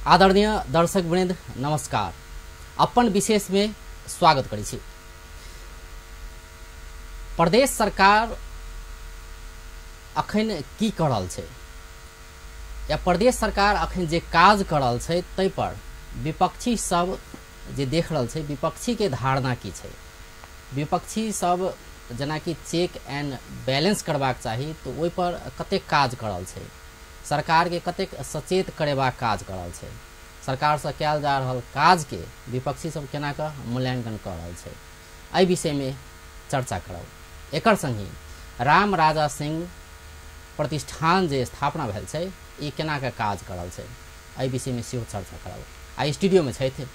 आदरणीय दर्शक वृंद नमस्कार। अपन विशेष में स्वागत करै छी। प्रदेश सरकार अखन की कर रहल छै या प्रदेश सरकार अखन जे काज कर रहल छै तै पर विपक्षी सब जे देख रहल छै, विपक्षी के धारणा की छै, विपक्षी सब जेना कि चेक एंड बैलेंस करबाक चाही तो ओहि पर कतेक काज कर रहल छै, सरकार के कतेक सचेत करेबाक काज कर रहल छै, सरकार से कयल जा रहल काज के विपक्षी सब केना कऽ मूल्यांकन कर रहल छै, एहि विषय में चर्चा करब। एकर संगहि राम राजा सिंह प्रतिष्ठान जे स्थापना भेल छै ई केना कऽ काज कर रहल छै, एहि विषय में सेहो चर्चा करब। आ स्टूडियो में छथि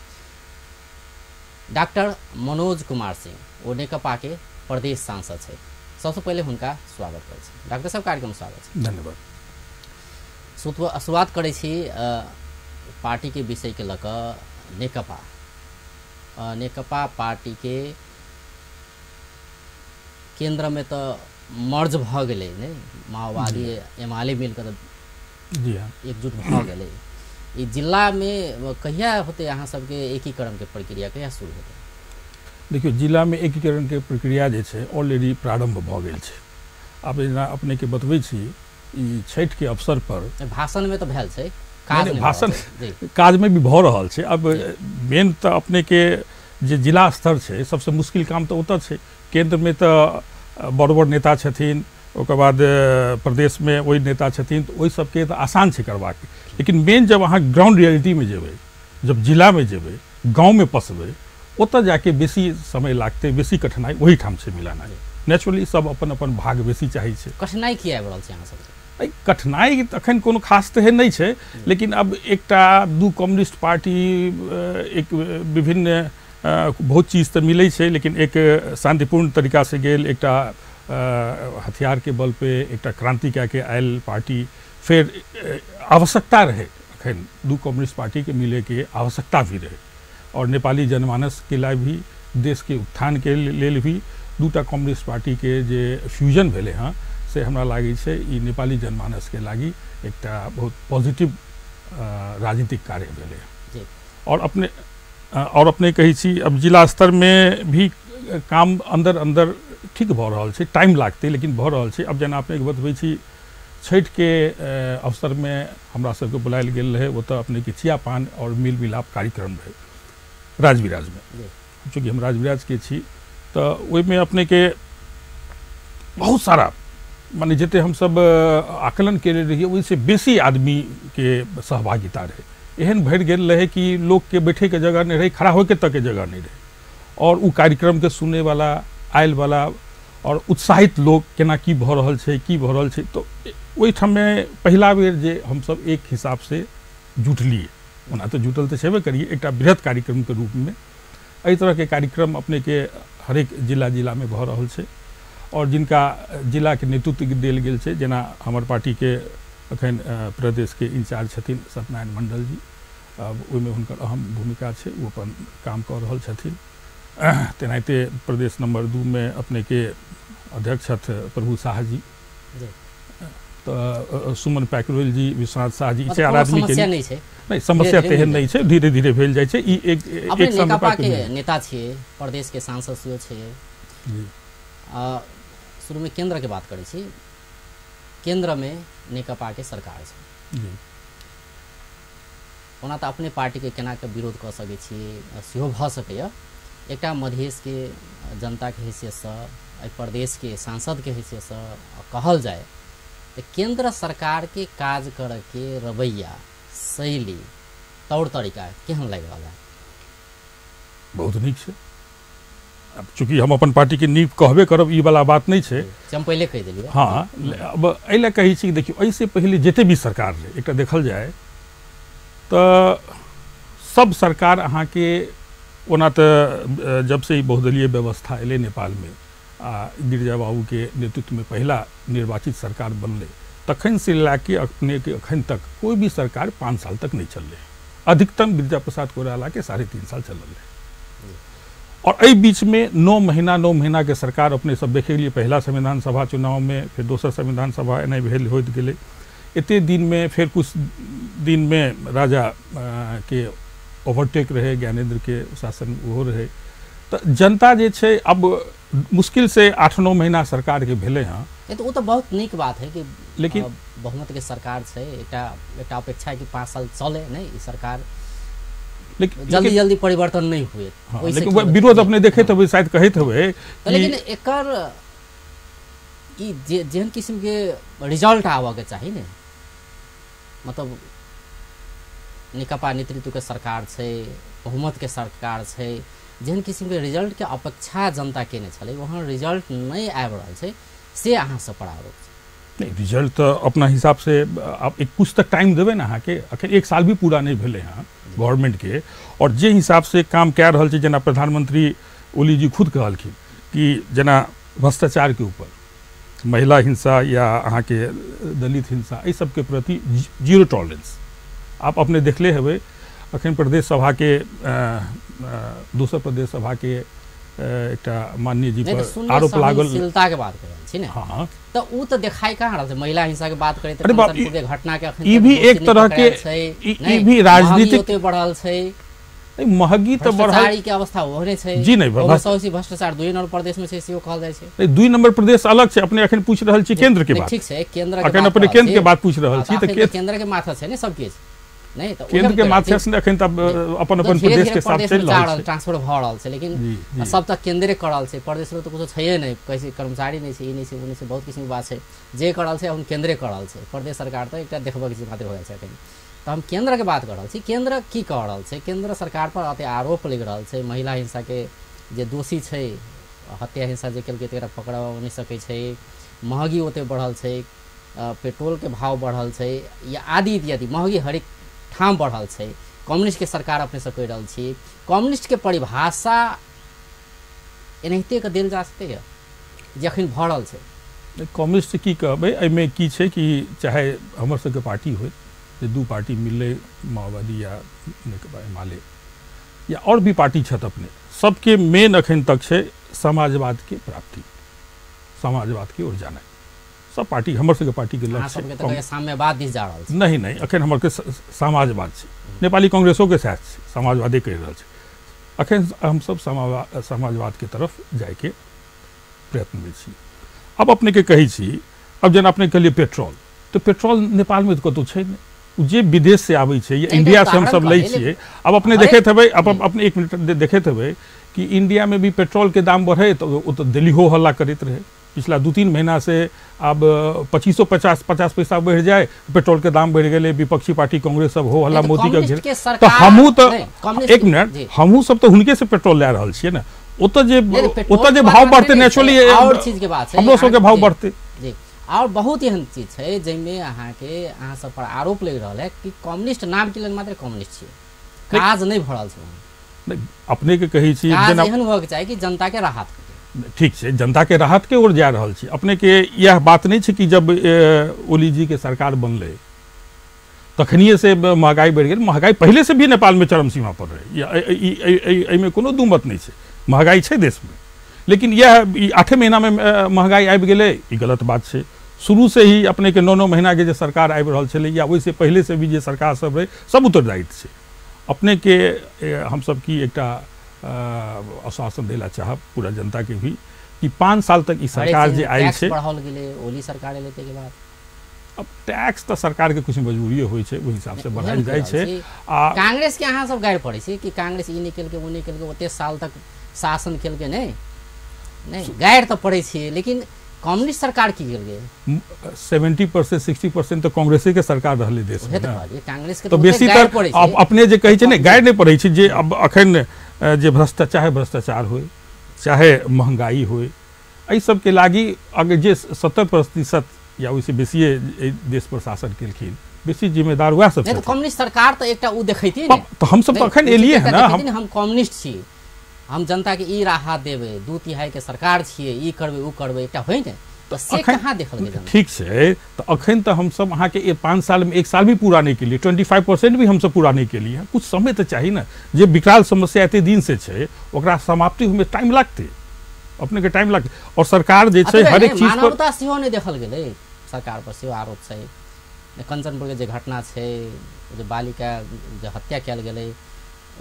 डॉक्टर मनोज कुमार सिंह, ओ नेकपा के प्रदेश सांसद छथि। सबसे पहिले हुनका स्वागत करै छी। डॉक्टर साहब, कार्यक्रम स्वागत छै। धन्यवाद। शुरुआत करै छी पार्टी के विषय के लऽ कऽ। नेकपा नेकपा पार्टी के केंद्र में तो मर्ज भऽ गेलै ने, माओवादी एमाले मिलकर जी हाँ एकजुट भऽ गेलै। ई जिला में कहिया होतै अहाँ सबके एकीकरण के प्रक्रिया कहिया शुरू होतै? देखियौ, जिला में एकीकरण के प्रक्रिया जे छै ऑलरेडी प्रारंभ भऽ गेल छै। आब जेना अपने के बतबै छी, ई छठि के अवसर पर भाषण में तो भेल छै, भाषण काज में भी भऽ रहल छै। अब मेन तऽ अपने के जे जिला स्तर छै सबसे मुश्किल काम तऽ ओतऽ छै। केंद्र में तऽ बड़ बड़ नेता छथिन, ओकर बाद प्रदेश में ओहि नेता छथिन, तऽ ओहि सबके तऽ आसान छै करबाक। लेकिन मेन जब अहाँ ग्राउंड रियलिटी में जेबै, जब जिला में जेबै, गाँव में पसबै, ओतऽ जाके बेसी समय लागतै, बेसी कठिनाइ ओहिठाम छै मिलानाइ। नेचुरली सब अपन अपन भाग बेसी चाहै छै। कठिनाइ की आबि रहल छै अहाँ सबके? कठिनाइ तखन कोनो खास तेहन नहि छै, लेकिन अब एकटा दू कम्युनिस्ट पार्टी एक विभिन्न बहुत चीज़ तऽ मिलै छै, लेकिन एक शांतिपूर्ण तरीका से गेल, एकटा हथियार के बल पे एकटा क्रांति कए के आयल पार्टी। फेर आवश्यकता रहै अखन दू कम्युनिस्ट पार्टी के मिले के आवश्यकता भी रहै, और नेपाली जनमानस के लिए भी, देश के उत्थान के लेल भी दूटा कम्युनिस्ट पार्टी के जे फ्यूजन भेलै हँ से हमरा लागै छै ई नेपाली जनमानस के लागि एकटा बहुत पॉजिटिव राजनीतिक कार्य भेलै। और अपने कहै छी अब जिला स्तर में भी काम अंदर अंदर ठीक भऽ रहल छै, टाइम लागतै लेकिन भऽ रहल छै। अब जेना अपने बतबै छी, छठि के अवसर में हमरा सबके बुलायल गेल रहै, ओतऽ अपने के चिया पान और मिल मिलाप कार्यक्रम रहै राजविराज में। चूँकि हम राजविराज के छी तऽ ओहिमे अपने के बहुत सारा माने जते हमसब आकलन केने रहियै ओहिसँ बेसी आदमी के सहभागिता रहै। एहन भरि गेल रहै कि लोकके बैठेके जगह नहि रहै, खड़ा होइके तकके जगह नहि रहै। और ओ कार्यक्रमके सुनैवला, आयलवला और उत्साहित लोक केना की भऽ रहल छै, की भऽ रहल छै। तऽ ओहिठाममे पहिला बेर जे हमसब एक हिसाबसँ जुटलियै, ओना तऽ जुटल तऽ छेबे करियै, एकटा बृहत कार्यक्रमके रूपमे। एहि तरहके कार्यक्रम अपनेके हरेक जिला जिलामे भऽ रहल छै। और जिनका जिलाके नेतृत्व देल गेल छै, जेना हमर पार्टीके अखन प्रदेशके इंचार्ज छथिन सत्यनारायण मंडल जी, अब ओहिमे हुनकर अहम भूमिका छै, ओ अपन काम कऽ रहल छथिन। तेनाहिते प्रदेश नंबर 2 में अपनेके अध्यक्ष छथि प्रभु शाह जी, तऽ सुमन पैकरोल जी, विश्वनाथ शाह जी, चारि आदमी के नहीं समस्या तेहन नहीं छै, धीरे धीरे भेल जाइ छै। ई एक एक नेकपा के नेता छियै, प्रदेश के सांसद सेहो छियै। शुरू में केंद्र के बात करै छी, केंद्र में नेकपा के सरकार छै। ओना तऽ अपने पार्टी के केना के विरोध कऽ सकै छी सेहो भऽ सकैया। एकटा मधेश के जनता के हैसियतसँ, एहि प्रदेश के सांसद के हैसियतसँ कहल जाय तऽ केंद्र सरकार के काज करऽ के रवैया, शैली, तौर तरीका केहन लागि रहल है? बहुत नीक छै। अब चूँकि हम अपन पार्टी के नीक कहबे करब ई वाला बात नहीं छै, हम पहिले कहि देलियै। हाँ, अब एहि लए कहै छी, देखियौ एहिसँ पहिले जते भी सरकार रहै, एकटा देखल जाय तऽ सब सरकार अहाँके ओना तऽ जब से ई बहुदलीय व्यवस्था एलै नेपालमे आ गिरिजा बाबूके नेतृत्वमे पहिला निर्वाचित सरकार बनलै, तखन से लए के अपने के अखन तक कोई भी सरकार 5 साल तक नहीं चललै। अधिकतम गिरिजा प्रसाद कोइरालाके 3.5 साल चलल रहै। और एहि बीचमे 9 महीना 9 महीना के सरकार अपने सब देखे लिए, पहला संविधान सभा चुनाव में, फिर दोसर संविधान सभा एना भेल होइत गेलै। एते दिनमे फेर कुछ दिनमे राजा के ओवरटेक रहे, ज्ञानेन्द्र के शासन ओहो रहे। तऽ जनता जे छै अब मुश्किल से 8-9 महीना सरकार के भेलै हँ। तो वो तो बहुत नीक बात है कि लेकिन बहुमत के सरकार छै, एकटा अपेक्षा है कि 5 साल चले नहीं ई सरकार, लेकिन जल्दी जल्दी परिवर्तन नहीं हुए। हाँ, लेकिन विरोध अपने देखैत हेबै, शायद कहैत हेबै, लेकिन एकर ई जेहन किस्म के रिजल्ट आबऽ के चाही ने, मतलब नेकपा नेतृत्व के सरकार छै, बहुमत के सरकार छै, जेहन किस्म के रिजल्ट के अपेक्षा जनता केने छलै वहाँ रिजल्ट नहीं आबि रहल छै, से अहाँ सब पर आरोप छै। नहीं, रिजल्ट तऽ अपना हिसाब से आप एक कुछ तक टाइम देबै ने अहाँके, अखन 1 साल भी पूरा नहीं भेलै हँ गवर्नमेंट के, और जे हिसाब से काम कए रहल छै, जेना प्रधानमंत्री ओली जी खुद कहलखिन कि जेना भ्रष्टाचार के ऊपर, महिला हिंसा या अहाँके दलित हिंसा, एहि सबके प्रति जीरो टॉलरेंस। आप अपने देखले हेबै अखन प्रदेश सभा के दोसर प्रदेश सभा के एकटा माननीय जी पर आरोप लागल, के बात कर रहल छी ने। हाँ, तऽ उ तऽ देखाइ कहाँ रहल छै, महिला हिंसा के बात करे तऽ घटना के अखन ई भी एक तरह के ई भी राजनीतिक बढ़ल छै, महगी तऽ बढ़ल के अवस्था ओहने छै जी। नहीं, भ्रष्टाचार 2 नंबर प्रदेश में छै सेहो कहल जाइ छै। नहीं, 2 नंबर प्रदेश अलग छै, अपने अखन पूछ रहल छी केंद्र के बात। ठीक छै, केंद्र के अखन अपने केंद्र के बात पूछ रहल छी, तऽ केंद्र के माथा छै ने सब किछ। नहीं तो केंद्र के माध्यम से अखन तब अपन अपन प्रदेश के साथ चलि रहल छै, ट्रांसफर भ रहल छै, लेकिन सब तक केंद्रे कर रहल छै, प्रदेश में तो कुछो छैहे नहीं, कैसे कर्मचारी नहीं छै, ई नहीं छै, ओ नहीं छै, बहुत किस्म के बात छै, जे कर रहल छै हम केंद्रे कर रहल छै, प्रदेश सरकार तऽ एकटा देखबऽ के चीज मात्र हो जाइ छै अखन। तऽ हम केंद्र के बात कर रहल छी, केंद्र की कह रहल छै, केंद्र सरकार पर अते आरोप लागि रहल छै, महिला हिंसा के जे दोषी छै, हत्या हिंसा जे केलकै तकरा पकड़ा नहि सकै छै, महगी ओते बढ़ल छै, पेट्रोल के भाव बढ़ल छै, या आदि इत्यादि, महगी हरेक ठाम बढ़ल छै। कम्युनिस्ट के सरकार अपने सब कहि रहल छी, कम्युनिस्ट के परिभाषा एनाहिते के देल जा सकैए जे अखन भऽ रहल छै? कम्युनिस्ट की कहबै, एहिमे की छै कि चाहे हमर सबके पार्टी होइ, जे 2 पार्टी मिललै, माओवादी या नेकपा एमाले या और भी पार्टी छथि, अपने सबके मेन अखन तक छै समाजवाद के प्राप्ति, समाजवाद के ओर जाना, सब पार्टी हमर सबके पार्टी के लक्ष्य छै। साम्यवाद दिस जा रहल छै? नहीं नहीं, अखन हमर के समाजवाद छै, नेपाली कांग्रेसो के साथ छै, समाजवादे कहि रहल छै। अखन हम सब समाजवाद के तरफ जायके प्रयत्न में छी। अब अपने के कहै छी, अब जेना अपने कहलियै पेट्रोल, तऽ पेट्रोल नेपाल में तऽ कतहु छै नहि, जे विदेश से आबै छै या इंडिया से हम सब लै छियै। अब अपने देखैत हेबै, अब अपने 1 मिनट देखैत हेबै कि इंडिया में भी पेट्रोल के दाम बढ़े तऽ ओ तऽ दिल्ली हो हल्ला करैत रहै, पिछला 2-3 महीना से अब 25-50 पैसा बढ़ि जाए, पेट्रोल के दाम बढ़ि गेलै, विपक्षी पार्टी कांग्रेस सब हो हल्ला मोदी के घेर। तऽ हमहूँ तऽ 1 मिनट, हमहूँ सब तऽ हुनके से पेट्रोल लए रहल छियै ने, ओतऽ जे भाव बढ़तै नेचुरली और चीज के बात छै, हमरो सबके भाव बढ़तै जी। और बहुत एहन चीज छै जाहिमे अहाँके अहाँ सब पर आरोप लागि रहल है कि कम्युनिस्ट नाम के लेल मात्र कम्युनिस्ट छियै, काज नहि भऽ रहल छै। अपने के कहै छी जेना एहन होबऽ के चाही कि जनता के राहत, ठीक छै, जनता के राहत के ओर जा रहल छी। अपने के यह बात नहीं छै कि जब ओली जी के सरकार बनलै तखनिए से महगाई बढ़ि गेल, महगाई पहले से भी नेपाल में चरम सीमा पर रहे, एहिमे कोनो दू मत नहीं छै, महगाई छै देश में, लेकिन यह 8 महीना में महगाई आबि गेलै ई गलत बात छै। शुरू से ही अपने के 9-9 महीना के जे सरकार आबि रहल छलै या ओहिसँ पहले से भी जे सरकार सब रहै सब उत्तरदायित्व छै। अपने के हमसब की एकटा आश्वासन देला चाहब पूरा जनता के भी कि 5 साल तक ई सरकार जे आयल छै, बढ़ाओल गेलै ओली सरकार एलै के बाद, अब टैक्स तऽ सरकार के कुछ मजबूरी होइ छै ओहि हिसाब से बढ़ायल जाइ छै। आ कांग्रेस के अहाँ सब गारि पड़ै छै कि कांग्रेस ई नहि केलकै ओ नहि केलकै, ओते साल तक शासन केलकै, नहीं नहीं गारि तऽ पड़ै छै, लेकिन कम्युनिस्ट सरकार की केलकै? 70% 60% तऽ कांग्रेसे के सरकार रहलै देश में, कांग्रेस के तो बेसी तर अपने जे कहै छै ने गारि नहि पड़ै छै जे अब अखन जे भ्रष्टाचार भ्रष्टाचार होय चाहे महंगाई होय, एहि सबके लागी अगर जे 70% या ओहिसँ बेसिए देश पर शासन केलखिन, बेसी जिम्मेदार वएह सब। कम्युनिस्ट सरकार तऽ एकटा ओ देखैती ने, तऽ हमसब तऽ अखन एलियै हँ ने, हम कम्युनिस्ट छी, हम जनता के ई राहत देबै, 2/3 के सरकार छियै, ई करबै ओ करबै, एकटा होइ ने, तऽ से कहाँ देखल गेल? ठीक छै, तऽ अखन तऽ हमसब अहाँके 5 साल में 1 साल भी पूरा नहि केलियै, 25% भी हमसब पूरा नहि केलियै, कुछ समय तऽ चाही ने, जे विकराल समस्या एते दिन से छै ओकरा समाप्ति होइमे टाइम लागतै, अपने के टाइम लागतै। और सरकार जे छै हरेक चीज पर मानवता सेहो नहि देखल गेलै, सरकार पर सेहो आरोप छै। कंचनपुर के जे घटना छै, जे बालिका जे हत्या कयल गेलै,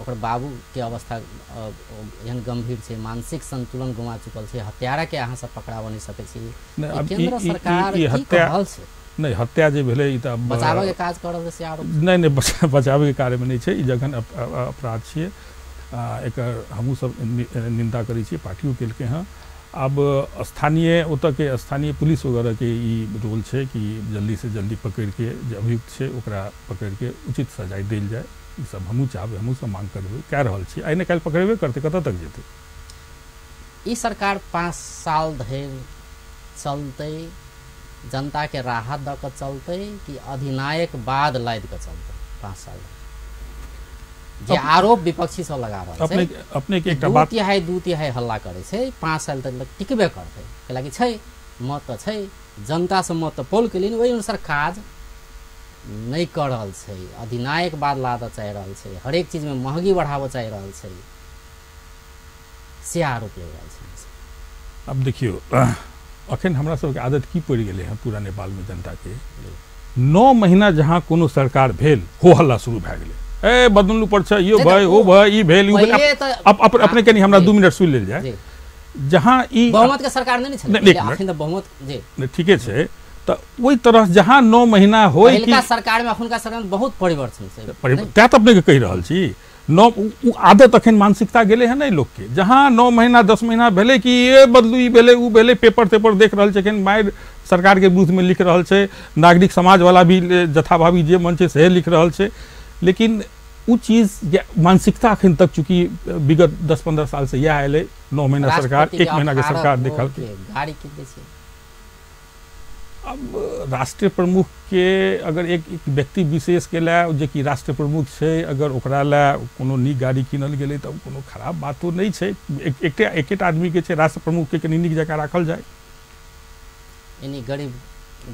ओकर बाबू के अवस्था एहन गंभीर छै, मानसिक संतुलन गुमा चुकल छै, हत्यारा के अहाँ सब पकड़ाबऽ नहि सकै छी। केंद्र सरकार की कऽ रहल छै? नहि, हत्या जे भेलै ई तऽ बचाबऽ के काज कऽ रहल छै आरोप। नहि नहि, बचाबैके कार्यमे नहि छै, ई जघन अपराध छियै, एकर हमहूँ सब निंदा करै छियै, पार्टियो केलकै हँ। आब स्थानीय ओतऽके स्थानीय पुलिस वगैरहके ई रोल छै कि जल्दीसँ जल्दी पकड़िके जे अभियुक्त छै ओकरा पकड़िके उचित सजाय देल जाय। ई सब हमहूँ चाहबै, हमहूँ सब मांग करबै, कए रहल छी। आइ ने काल्हि पकड़ेबे करतै, कतऽ तक जेतै? ई सरकार 5 साल धरि चलतै, जनताके राहत दऽ कऽ चलतै कि अधिनायक बाद लादि कऽ चलतै 5 साल धरि? जे आरोप विपक्षी सब लगा रहल छै, अपने के एकटा बात 2/3 हल्ला करै छै, 5 साल तक टिकबे करतै, कैलाकि छै मत तऽ छै, जनता से मत तऽ पौल केलिन, ओहि अनुसार काज नहि कऽ रहल छै, अधिनायक बाद लादऽ चाहि रहल छै, हरेक चीजमे महगी बढ़ाबऽ चाहि रहल छै, से आरोप लागि रहल छै। अब देखियौ, अखन हमरा सबके आदत की पड़ि गेलै हँ पूरा नेपालमे जनताके, 9 महीना जहाँ कोनो सरकार भेल हो हल्ला शुरू भए गेलै, ए बदलू पर छै, यो भाई ओ भाई ई भेल ई भेल। अपने कनि हमरा 2 मिनट सुनि लेल जाय। जहाँ ई बहुमत के सरकार नहि छलै अखन, तऽ बहुमत जी ठीके छै, तऽ ओहि तरह जहाँ 9 महीना होय कि सरकार में अखुनका सरकार में बहुत परिवर्तन छै, तैं तऽ अपने के कहि रहल छी। 9 आदत अखन मानसिकता गेलै हँ नहि लोकके, जहाँ 9 महीना 10 महीना भेलै कि ये बदलू ई भेलै ओ भेलै, पेपर तेपर देख रहल छै, एखन मारि सरकारके विरुद्धमे लिख रहल छै, नागरिक समाजवाला भी जथाभावी जे मन छै सेहे लिख रहल छै, लेकिन ओ चीज मानसिकता अखन तक चूँकि विगत 10-15 साल से इएह एलै, 9 महीना सरकार 1 महीना के सरकार देखल। गाड़ी कीन दै छै। अब राष्ट्रीय प्रमुख के अगर एक व्यक्ति विशेष के लए जे कि राष्ट्रीय प्रमुख छै, अगर ओकरा लए कोनो नीक गाड़ी कीनल गेलै तऽ कोनो खराब बातो नहि छै, एकेटा आदमी के छै, राष्ट्र प्रमुख के कनि नीक जकाँ राखल जाय। यानी गरीब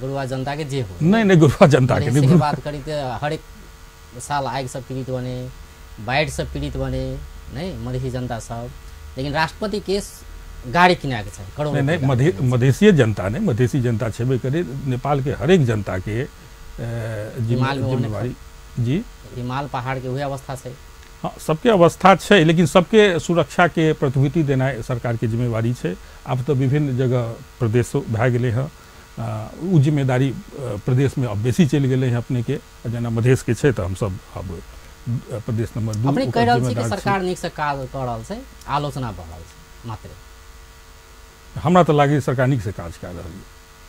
गुरुआ जनता के जे हो। नहीं नहीं, गुरुआ जनता के नहीं। बात करी तऽ हरेक साल आगि से पीड़ित बने, बाढ़ि से पीड़ित बने, नहीं मधेसी जनता सब, लेकिन राष्ट्रपति के गाड़ी किनाके छै करोड़। नहीं नहीं, मधेसीय जनता नहीं, मधेसी जनता छेबे करे, नेपाल के हरेक जनता के जिम्मेवारी जी। हिमाल पहाड़ के वही अवस्था छै। हाँ, सबके अवस्था छै, लेकिन सबके सुरक्षा के प्रतिभूति देनाइ सरकार के जिम्मेवारी छै। आब तऽ विभिन्न जगह प्रदेशो भए गेलै हँ, ओ जिम्मेदारी प्रदेशमे अब बेसी चलि गेलै हँ अपने के, जेना मधेश के छै तऽ हमसब अब प्रदेश नंबर 2 अपने कहि रहल छी कि सरकार नीक से काज कऽ रहल छै, आलोचना भऽ रहल छै मात्र। हमरा तऽ लागै सरकार नीक से काज कऽ रहल छै,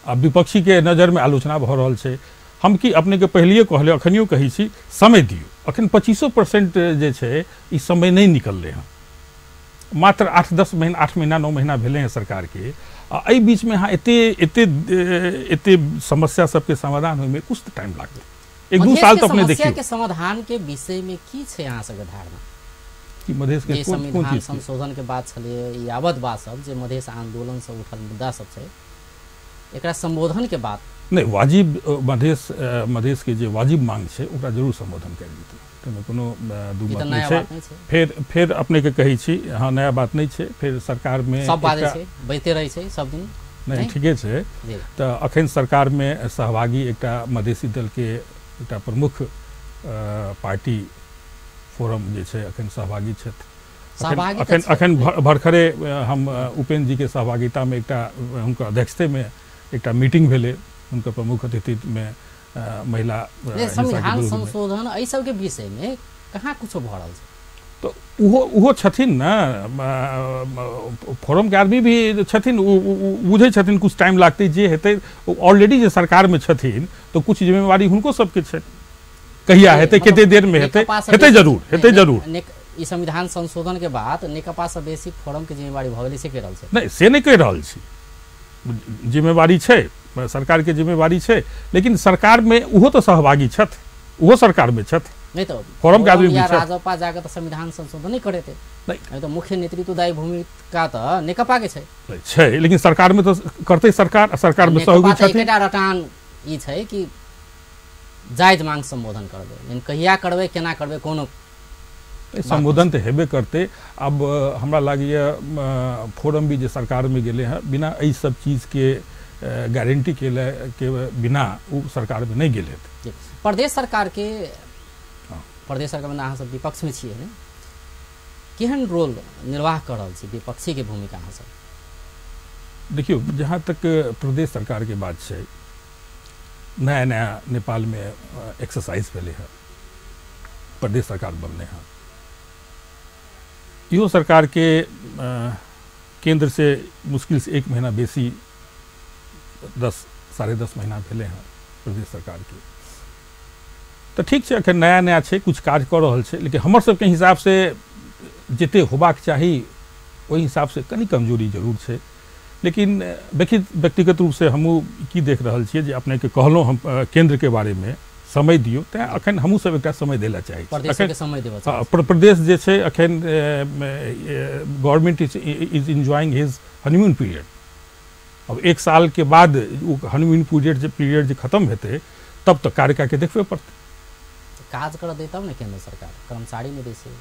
आब विपक्षी के नजरमे आलोचना भऽ रहल छै। हम की अपने के पहिलिए कहले, अखनियो कहै छी, समय दियौ। अखन 25% जे छै ई समय नहि निकललै हँ, मात्र 8-10 महीना, 8 महीना 9 महीना भेलै हँ सरकारके, आ एहि बीचमे अहाँ एते एते एते समस्या सबके समाधान होइमे कुछ तऽ टाइम लागतै, 1-2 साल तऽ अपने देखियौ। के समाधान के विषय में की छै अहाँ सबके धारणा? कि मधेश के कोन चीज संशोधन के बात छलै, यावत बात सब जे मधेश आंदोलन से उठल मुद्दा सब छै, एकरा संबोधन के बात नहि। वाजिब मधेश, मधेश के जे वाजिब मांग छै ओकरा जरूर संबोधन कयल जेतै, ताहिमे कोनो दू मत नहि छै। फेर अपने के कहै छी, हाँ नया बात नहि छै, फेर सरकारमे सब बाजै छै, बजिते रहै छै सब दिन। नहि ठीके छै, तऽ अखन सरकारमे सहभागी एकटा मधेसी दलके एकटा प्रमुख पार्टी फोरम जे छै अखन सहभागी छथि। अखन अखन भरखरे हम उपेन्द्र जी के सहभागितामे एकटा हुनकर अध्यक्षतेमे एकटा मीटिंग भेलै, हुनकर प्रमुख अतिथिमे महिला संविधान संशोधन एहि सबके विषयमे कहाँ कुछो भऽ रहल छै? तऽ ओहो ओहो छथिन ने, फोरमके आदमी भी छथिन, ओ बुझै छथिन कुछ टाइम लागतै, जे हेतै। ऑलरेडी जे सरकारमे छथिन तऽ कुछ जिम्मेवारी हुनको सबके छै, कहिया हेतै, कते देरमे हेतै, हेतै जरूर, हेतै जरूर। ई संविधान संशोधन के बाद नेकपा से बेसी फोरम के जिम्मेवारी भऽ गेलै से कहि रहल छै? नहि, से नहि कहि रहल छी, जिम्मेवारी छै, सरकार के जिम्मेवारी छै, लेकिन सरकारमे ओहो तऽ सहभागी छथि, ओहो सरकारमे छथि। नहीं तो फोरम के आदमी भी राजपा जाके तो संविधान संशोधन नहीं करेते, नहीं तो मुख्य नेतृत्वदायी भूमिका तो नेकपा के छै छै, लेकिन सरकार में तो करते सरकार, सरकार में सहयोगी छथिन। एकटा रटान ई छै कि जायज मांग संबोधन करबै, लेकिन कहिया करबै, केना करबै, कोनो संबोधन तो हेबे करते। अब हमरा लागैए फोरम भी जे सरकार में गेले हैं बिना एहि सब चीज के गारंटी के बिना ओ सरकारमे नहि गेल हेतै। प्रदेश सरकारके, प्रदेश सरकारमे अहाँ सब विपक्षमे छियै ने, केहन रोल निर्वाह कर रहल छी विपक्षीके भूमिका अहाँ सब? देखियौ, जहाँ तक प्रदेश सरकारके बात छै, नया नया नेपालमे एक्सरसाइज भेलै हँ, प्रदेश सरकार बनलै हँ, इहो सरकारके केंद्र से मुश्किल से 1 महीना बेसी 10 साढ़े 10 महीना भेलै हँ प्रदेश सरकारके। तऽ ठीक छै, अखन नया नया छै, कुछ काज कऽ रहल छै, लेकिन हमर सबके हिसाबसँ जते होबाक चाही ओहि हिसाबसँ कनि कमजोरी जरूर छै। लेकिन व्यक्तिगत रूपसँ हमहूँ की देख रहल छियै जे अपनेके कहलहुँ हम केन्द्रके बारेमे समय दियौ, तैँ अखन हमहूँ सब एकटा समय दै लए चाहै छी। प्रदेश जे छै अखन government is enjoying his honeymoon period. अब 1 साल के बाद ओ हनीमून पीरियड जे खत्म हेतै तब तऽ कार्य कए के देखबे पड़तै। काज करऽ दै तब ने केंद्र सरकार, कर्मचारी नहि दै छै।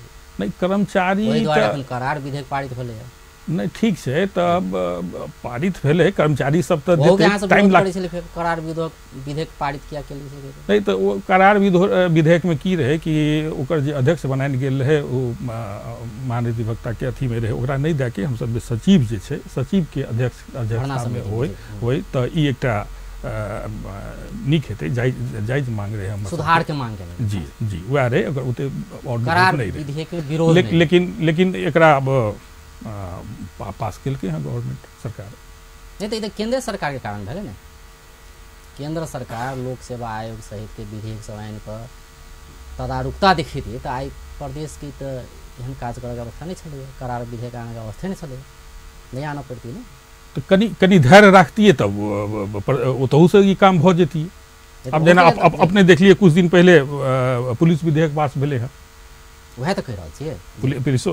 नहि कर्मचारी करार विधेयक पारित भेलै। नहि ठीक छै, तब पारित भेलै, कर्मचारी सब तऽ देतै, टाइम लागै। करार विधेयक पारित किया केलकै? नहि तऽ ओ करार विधेयकमे की रहै कि ओकर जे अध्यक्ष बनायल गेल रहै ओ महाधिवक्ताके अथीमे रहै, ओकरा नहि दए के हमसब जे सचिव जे छै सचिवके अध्यक्षतामे होइ तऽ ई एकटा नीक हेतै, जायज मांग रहै हमर, सुधारके मांग केने। जी जी वएह रहै, अगर ओते आओर नहि रहै, लेकिन लेकिन एकरा अब पास केलकै हँ गवर्नमेंट सरकार। नहि तऽ ई तऽ केंद्र सरकारके कारण भेलै ने। केंद्र सरकार लोक सेवा आयोग सहितके विधेयक सब आनि कऽ तदारुकता देखेतियै तऽ आइ प्रदेशके तऽ एहन काज करऽके अवस्था नहि छलैए, करार विधेयक आनैके अवस्थे नहि छलैए, नहि आनऽ पड़तियै ने। तऽ कनि कनि धैर्य राखतियै तब ओतहुसँ ई काम भऽ जैतियै। आब जेना अपने देखलियै कुछ दिन पहिले पुलिस विधेयक पास भेलै हँ, वएह तऽ कहि रहल छियै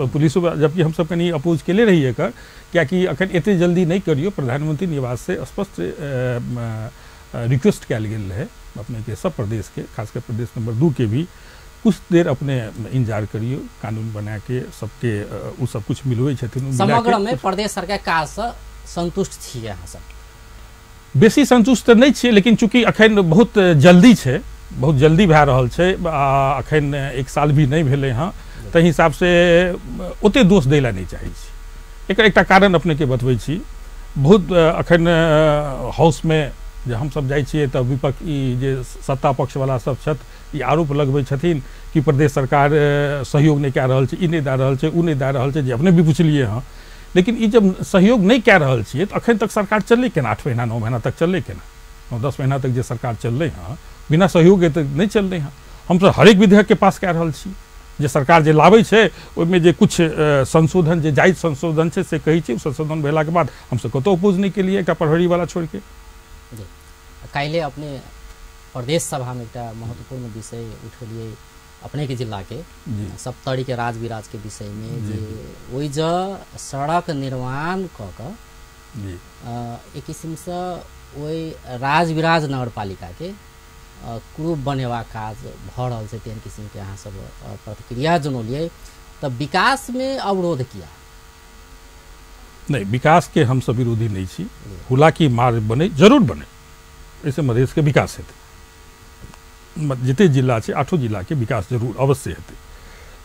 पुलिसो, जबकि हमसब कनि अपोज केले रहियै एकर, कियाकि अखन एते जल्दी नहि करियौ। प्रधानमंत्री निवास से स्पष्ट रिक्वेस्ट कयल गेल रहै अपनेके सब प्रदेशके, खासकर प्रदेश नंबर 2 के भी, कुछ देर अपने इंतजार करियौ, कानून बनाके सबके ओ सब कुछ मिलबै छथिन। समग्रमे प्रदेश सरकार काजसँ संतुष्ट छियै अहाँ सब? बेसी संतुष्ट तऽ नहि छियै, लेकिन चूँकि अखन बहुत जल्दी छै, बहुत जल्दी भए रहल छै, आ अखन 1 साल भी नहि भेलै हँ, ताहि हिसाबसँ ओतेक दोष दै लए नहि चाहै छी। एकर एकटा कारण अपनेके बतबै छी। बहुत अखन हाउसमे जे हमसब जाइ छियै तऽ विपक्ष ई जे सत्ता पक्षवला सब छथि ई आरोप लगबै छथिन कि प्रदेश सरकार सहयोग नहि कए रहल छै, ई नहि दए रहल छै, ओ नहि दए रहल छै, जे अपने भी पुछलियै हँ। लेकिन ई जब सहयोग नहि कए रहल छियै तऽ अखन तक सरकार चललै केना? 8 महीना 9 महीना तक चललै केना? 9-10 महीना तक जे सरकार चललै हँ बिना सहयोगके तऽ नहि चललै हँ। हमसब हरेक विधेयकके पास कए रहल छी, जे सरकार जे लाबै छै ओहिमे जे कुछ संशोधन जे जायज संशोधन छै से कहै छी, संशोधन भेलाके बाद हमसब कतहु अपोज नहि केलियै एकटा प्रहरीवला छोड़िके। काल्हि अपने प्रदेश सभामे एकटा महत्वपूर्ण विषय उठेलियै अपनेके जिलाके सप्तरीके राजविराजके विषयमे, जे ओहि ज सड़क निर्माण कऽ कऽ एक किसिमसँ ओहि राजविराज नगरपालिकाके क्रूप बनेबाक काज भऽ रहल छै, तेहन किसिमके अहाँ सब प्रतिक्रिया जनौलियै। तऽ विकासमे अवरोध किया? नहि, विकासके हमसब विरोधी नहि छी, हुलाकी मार्ग बने जरूर बने, एहिसँ मधेशके विकास हेतै। जते जिला छै 8 जिलाके विकास जरूर अवश्य हेतै।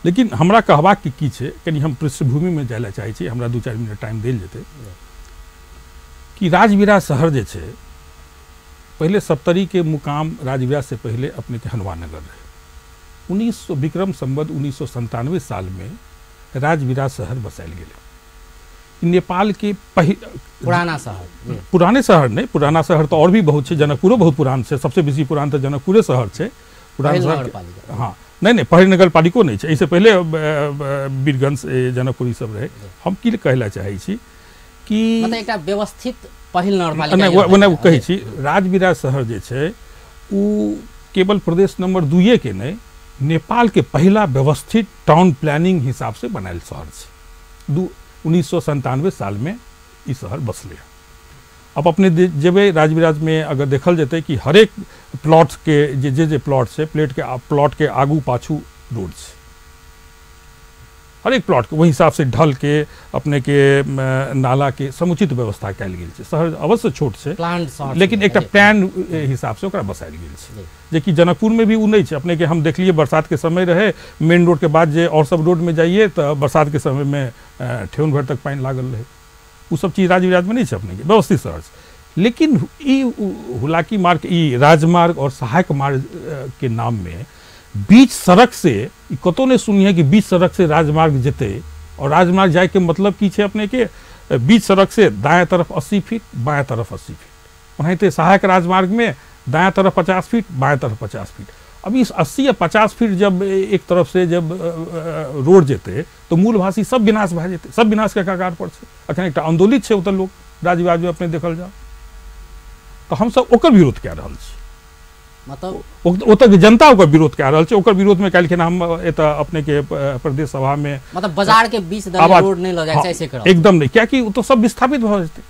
लेकिन हमरा कहबाक की छै, कनि हम पृष्ठभूमिमे जाइ लए चाहै छी, हमरा 2-4 मिनट टाइम देल जेतै कि राजविराज शहर जे छै, पहिले सप्तरीके मुकाम राजविराज से पहिले अपनेके हनुमाननगर रहै। 1900 विक्रम संवत 1997 सालमे राजविराज शहर बसायल गेलै। नेपाल के पुराना शहर, पुराने शहर नहीं, पुराना शहर तो और भी बहुत है, जनकपुरो बहुत पुरान है, सबसे बेसी पुरान तो जनकपुरे शहर है, पुरान शहर। हाँ नहीं नहीं, पहिल नगरपालिको नहीं है, एहिसँ पहिले वीरगंज जनकपुर सब रहे। हम की कहै लए चाहै छी कि मतलब एकटा व्यवस्थित पहिल नगरपालिका नहि, कहै छी राजविराज शहर जे छै ओ केवल प्रदेश नंबर 2 के नहि, नेपाल के पहिला व्यवस्थित टाउन प्लानिंग हिसाब से बनायल शहर छै। 1997 साल में ई शहर बसलै। अब अपने जेबै राजविराज में अगर देखल जेतै कि हरेक प्लॉट के जे जे जे प्लॉट छै, प्लॉट के आगू पाछू रोड छै, हरेक प्लॉटके ओहि हिसाबसँ ढल के अपने के नाला के समुचित व्यवस्था कयल गेल छै। शहर अवश्य छोट छै लेकिन एकटा प्लान हिसाबसँ ओकरा बसायल गेल छै, जेकि जनकपुरमे भी ओ नहि छै। अपने के हम देखलिए बरसात के समय रहे, मेन रोड के बाद जे और सब रोड में जाइए तऽ बरसात के समय में ठेहुन भरि तक पानि लागल रहे। ओ सब चीज राजविराजमे नहि छै, अपने के व्यवस्थित शहर छै। लेकिन ई हुलाकी मार्ग, ई राजमार्ग और सहायक मार्ग के नाम में बीच सड़क से कतौ नहीं सुनिए कि बीच सड़क से राजमार्ग जेतै। और राजमार्ग जाए के मतलब की छै अपने के बीच सड़क से दाएँ तरफ 80 फीट बाएँ तरफ 80 फीट, ओनाहिते सहायक राजमार्ग में दाएँ तरफ 50 फीट बाएँ तरफ 50 फीट। अब इस 80 या 50 फीट जब एक तरफ से जब रोड जेतै तो मूलभाषी सब विनाश भए जेतै, सब विनाश के कगार पर छै। अखन एकटा आंदोलित छै ओतऽ लोक राजविराजमे अपने देखल जाओ, तऽ हमसब ओकर विरोध कए रहल छी, मतलब ओतऽ के जनता ओकर विरोध कए रहल छै। ओकर विरोध में काल्हि हम एतऽ अपने के प्रदेश सभा में मतलब बाजार के बीच रोड नहीं लऽ जाय छै, एकदम नहीं, कियाकि ओ तो सब विस्थापित भऽ जेतै,